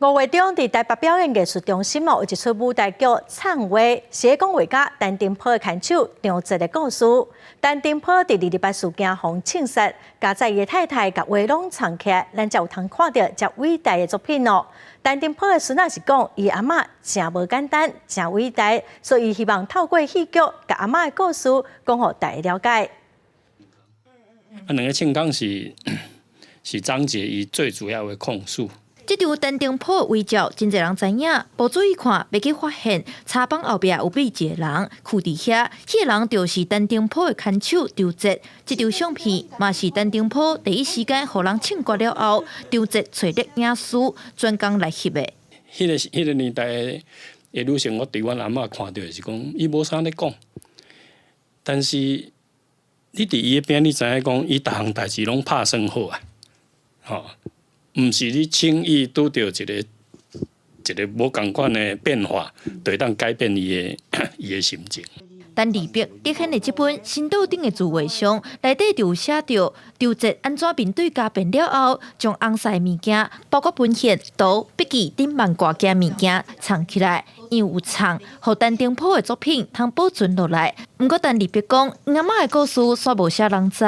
5月中佇台北表演藝術中心哦，有一齣舞台劇《藏畫》，是講畫家陳澄波的牽手張捷的故事。陳澄波佇二二八事件予人槍殺，佳哉伊的太太共畫攏藏起來，咱才有通看著遮偉大的作品哦。陳澄波的孫仔是講，伊阿嬤誠無簡單，誠偉大，所以希望透過戲劇，共阿嬤的故事講予大家了解。啊，兩个銃空是張捷伊最主要的控訴。這張陳澄波遺照，真濟人知影，無注意看，袂去發現柴枋後壁有覕一個人，囥佇遐，彼个人就是陳澄波的牽手張捷。這張相片嘛是陳澄波第一時間予人槍決了後，張捷揣攝影師專工來翕的。彼个年代的女性，我對阮阿嬤看著是講，伊無啥咧講，但是你佇伊的邊，你知影講，伊逐項代誌攏拍算好啊，吼。毋是你輕易拄著一個一個無仝款的變化，就會當改變伊的心情。陳立碧得顯的這本神桌頂的自畫像，內底就有寫著張捷按怎面對家變了後，將翁婿的物件，包括文獻、圖、筆記等萬掛件物件藏起來，因為有藏，予陳澄波的作品通保存落來。毋過陳立碧講，阿嬤的故事煞無啥人知，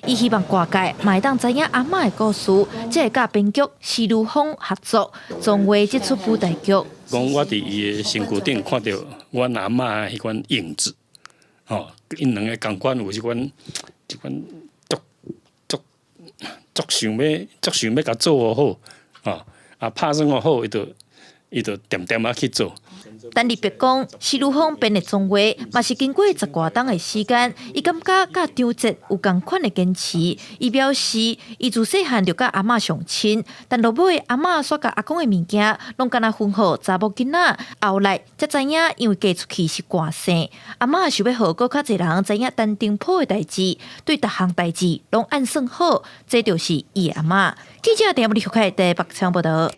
伊希望外界嘛會當知影阿嬤的故事，才會佮編劇施如芳合作，創畫這齣舞台劇。講我佇伊的身軀頂看著阮阿嬤彼款影子。吼，𪜶兩个仝款有這款，這款足足足想欲足想欲共做予好，吼，啊拍算予好，伊就恬恬仔去做。陳立碧講，施如芳編的總話，嘛是經過十外冬的時間，伊感覺佮張捷有仝款的堅持。伊表示，伊自細漢就佮阿嬤上親，但落尾阿嬤煞共阿公的物件，攏干焦分予查某囡仔。後來才知影，因為嫁出去是外姓，阿嬤想欲予閣較濟人知影陳澄波的代誌，對逐項代誌攏按算好，這就是伊的阿嬤。記者鄭立開台北採訪報導。